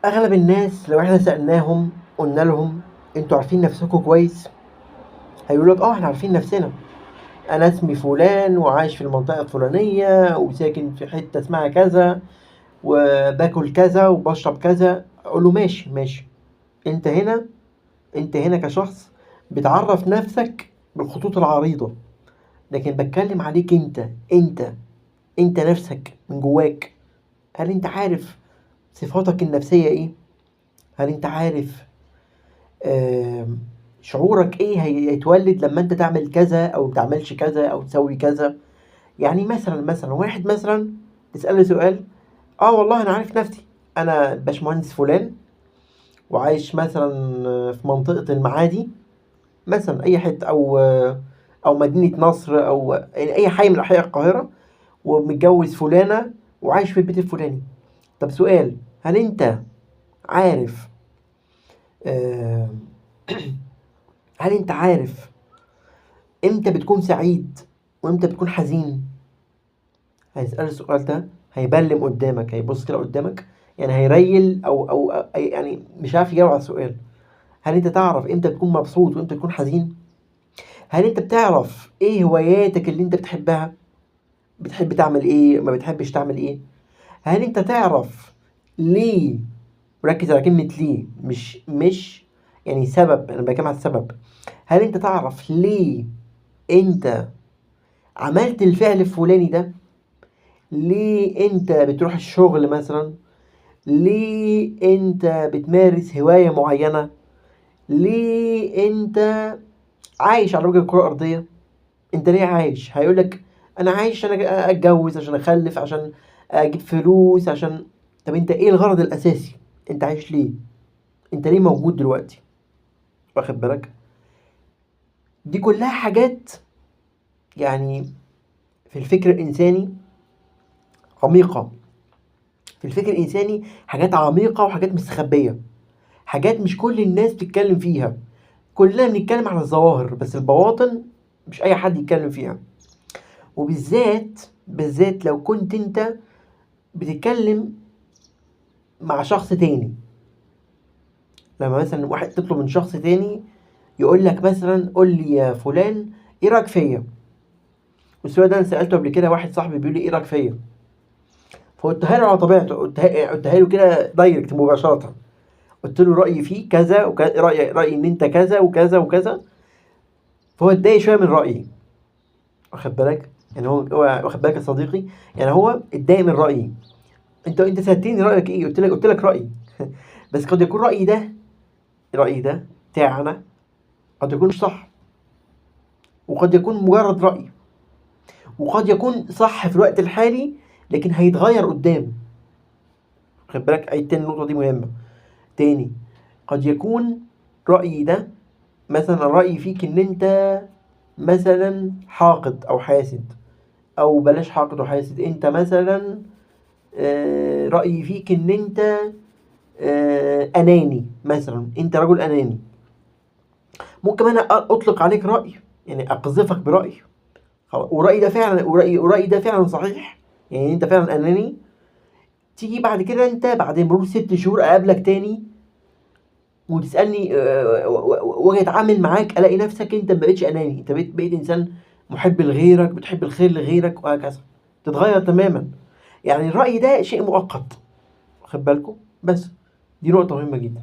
اغلب الناس لو احنا سألناهم قلنا لهم انتوا عارفين نفسكم كويس، هيقولوا لك اه احنا عارفين نفسنا، انا اسمي فلان وعايش في المنطقة الفلانية وساكن في حتة اسمها كذا وباكل كذا وبشرب كذا. اقول له ماشي ماشي، انت هنا، انت هنا كشخص بتعرف نفسك بالخطوط العريضة، لكن بتكلم عليك انت، انت نفسك من جواك. هل انت عارف صفاتك النفسية ايه؟ هل انت عارف شعورك ايه هيتولد لما انت تعمل كذا او متعملش كذا او تسوي كذا؟ يعني مثلا واحد مثلا تسأله سؤال، والله انا عارف نفسي، انا باشمهندس فلان وعايش مثلا في منطقة المعادي مثلا، اي حتة، او مدينة نصر، او اي حي من احياء القاهرة، ومتجوز فلانة وعايش في البيت الفلاني. طب سؤال، هل انت عارف، هل انت عارف امتى بتكون سعيد وامتى بتكون حزين؟ هيسأل السؤال ده هيبلم قدامك، هيبص كده قدامك، يعني هيريل او يعني مش عارف يجاوب على السؤال. هل انت تعرف امتى تكون مبسوط وامتى تكون حزين؟ هل انت بتعرف ايه هواياتك اللي انت بتحبها؟ بتحب تعمل ايه؟ ما بتحبش تعمل ايه؟ هل انت تعرف ليه؟ ركز على كلمة ليه، مش يعني سبب، انا بتكلم على السبب. هل انت تعرف ليه انت عملت الفعل الفلاني ده؟ ليه انت بتروح الشغل مثلا؟ ليه انت بتمارس هواية معينة؟ ليه انت عايش على وجه الكرة الأرضية؟ انت ليه عايش؟ هيقولك انا عايش عشان اتجوز، عشان اخلف، عشان اجيب فلوس، عشان. طب انت ايه الغرض الاساسي؟ انت عايش ليه؟ انت ليه موجود دلوقتي؟ واخد بالك؟ دي كلها حاجات في الفكر الانساني عميقة، في الفكر الانساني حاجات عميقة وحاجات مستخبية، حاجات مش كل الناس بتتكلم فيها. كلنا بنتكلم على الظواهر، بس البواطن مش اي حد يتكلم فيها، وبالذات بالذات لو كنت انت بتتكلم مع شخص تاني. لما مثلا واحد تطلب من شخص تاني يقول لك مثلا قول لي يا فلان ايه رايك فيا، والسؤال ده انا سالته قبل كده واحد صاحبي بيقول لي ايه رايك فيا، فقلتها له على طبيعته، قلتها له كده دايركت مباشره، قلت له رايي فيه كذا وكذا، رايي ان انت كذا وكذا وكذا. فهو اتضايق شويه من رايي، واخد بالك؟ يعني هو واخد بالك يا صديقي، يعني هو اتضايق من رايي. انت سالتني رايك ايه، قلت لك رايي بس قد يكون رايي ده بتاعنا قد يكون مش صح، وقد يكون مجرد راي، وقد يكون صح في الوقت الحالي لكن هيتغير قدام. خد بالك، اي تاني النقطه دي مهمه. تاني، قد يكون رايي ده مثلا رايي فيك ان انت مثلا حاقد او حاسد، او بلاش حاقد وحاسد، انت مثلا، رايي فيك ان انت، اناني مثلا، انت رجل اناني. ممكن انا اطلق عليك راي، يعني اقذفك براي، خلاص، ورايي ده فعلا، ورايي ده فعلا صحيح، يعني انت فعلا اناني. تيجي بعد كده انت بعد مرور 6 شهور اقابلك تاني وتسالني، واجي اتعامل معاك، الاقي نفسك انت ما بقتش اناني، انت بقيت انسان محب لغيرك، بتحب الخير لغيرك وهكذا، تتغير تماما. يعني الراي ده شيء مؤقت، واخد بالكم؟ بس دي نقطه مهمه جدا.